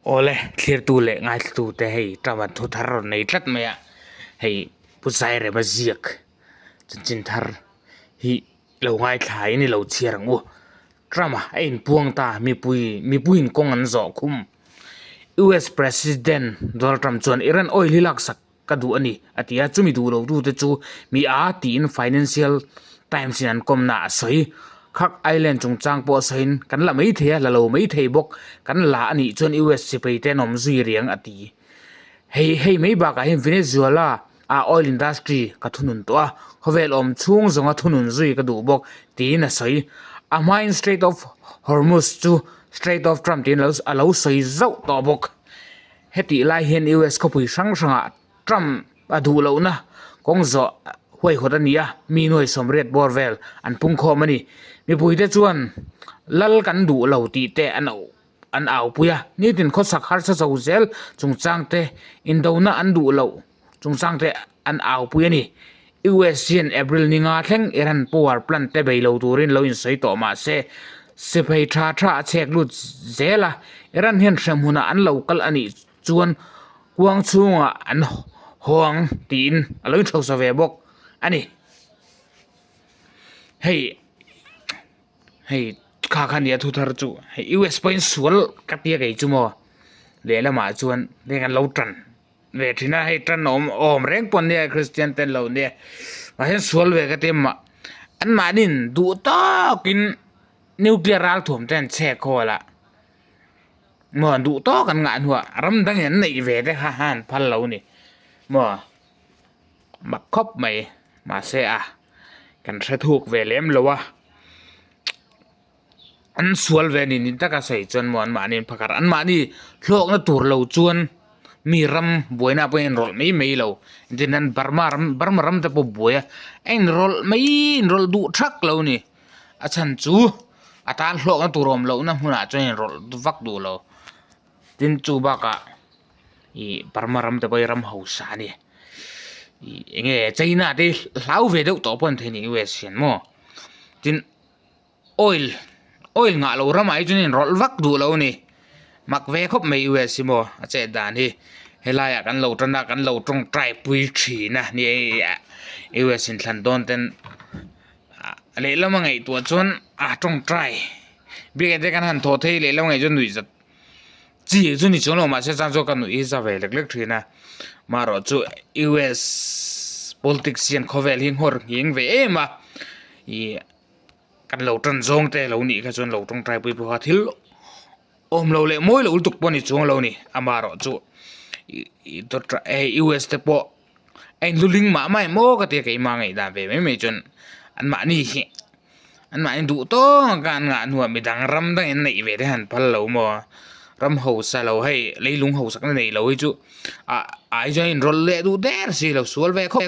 Awle, thlirtu leh ngaithlatute hei Trump-a thu thar rawn nei tlat mai a, hei Pu Zairema ziak chanchin thar hi lo ngaithlain i lo chhiar ang u. Trump-a a inpuang ta, mipui mipuiin kawng an zawh khum. US President Donald Trump chuan Iran oil hi laksak ka duh a ni, a ti a, chumi duh lo tute chu mi a tiin Financial Times in an kawmna a sawi. Khark Island chungchang pawh a sawiin, Kan la mai thei a, la lo mai thei bawk, kan la a nih chuan US sipai te an awm zui riang, a ti. Hei hei mai bakah hian Venezuela a oil industry ka thunun tawh a, khawvel awm chhung zawnga thunun zui ka duh bawk, tiin a sawi. A hmain Strait of Hormuz chu Strait of Trump tiin a lo sawi zauh tawh bawk. Hetih lai hian US khawpui hrang hrangah Trump a duh lohna kawng zawh huaihawt a ni a, mi nuai sawmriat bawr vel an pungkhawm a ni. Mipuite chuan lal kan duh lo tih te an an aupui a, nitin khawsak harsa chho zel chungchang te, indona an duh loh chungchang te an aupui a ni. US hian April ni nga thleng Iran power plant te bei lo turin lo insawi tawh mah se, sipai tha tha a chhek lut zel a, Iran hian hremhmunah an lo kal a nih chuan kuang chhungah an haw ang tiin a lo inhrosa ve bawk a ni. Hei hei kha kha nia thu thar chu hei US pawhin sual ka tia kei chu maw lehlamah chuan heng an lo tan. Ve thin a, hei tan awm awm reng pawh nia Kristian ten lo nia mahse sual ve ka ti mah an mahnin duh tawkin nuclear ral thuam te an chhek khawl a maw duh tawk an ngah hnuah ram dangin an neih ve te kha han phal lo ni maw mak khawp mai mahse a kan hre thuk ve lem lo a. An sual ve ni ni taka sawi chuan maw anmahni an phakar anmahni hlawkna tur lo chuan mi ram buaina pawh a inrawlh mai mai lo engtin nan Burma ram Burma ram te pawh buai a a inrawlh mai inrawlh duh thak lo a ni a chhan chu a tan hlawkna tur awm lohna hmunah chuan a inrawlh vak duh lo tin chu bakah ih Burma ram te pawh hi ram hausa a ni ih eng nge China te hi hlau ve deuh tawh pawh an thei a ni U S hian maw tin. Oil oil ngah loh ramah hi chuan inrawlh vak duh lo a ni mak ve khawp mai US hi maw a chet dan hi helaiah kan lo tan a kan lo tawngtai pui thin a ni US inthlan dawn ten lehlam a ngaihtuah chuan a tawngtai biakinn te kan han thawh thei lehlam a ngaih chuan nuihzat chi chu ni chuang lo mahse chang chuan ka nuih hi za ve lek lek thin a marawh chu US politics hian khawvel hi nghawr nghing ve em a ih. Kan lo tan zawng te lo nih kha chuan lo tawngtai pui bawk a thil awm lo leh mawi lo lutuk pawh a ni chuang lo a ni amaherawh chu hei US te pawh a inluling mah mah em aw ka tia keimah ngaihdan ve mai mai chuan anmahni hi anmahni duh tawk a an ngah hnuah midang ram dangin an neih ve te han phal lo maw ram hausa lo hei leilung hausakna nei lo hi chu ah ah hi chuan a inrawlh leh duh der si lo sual ve khawp.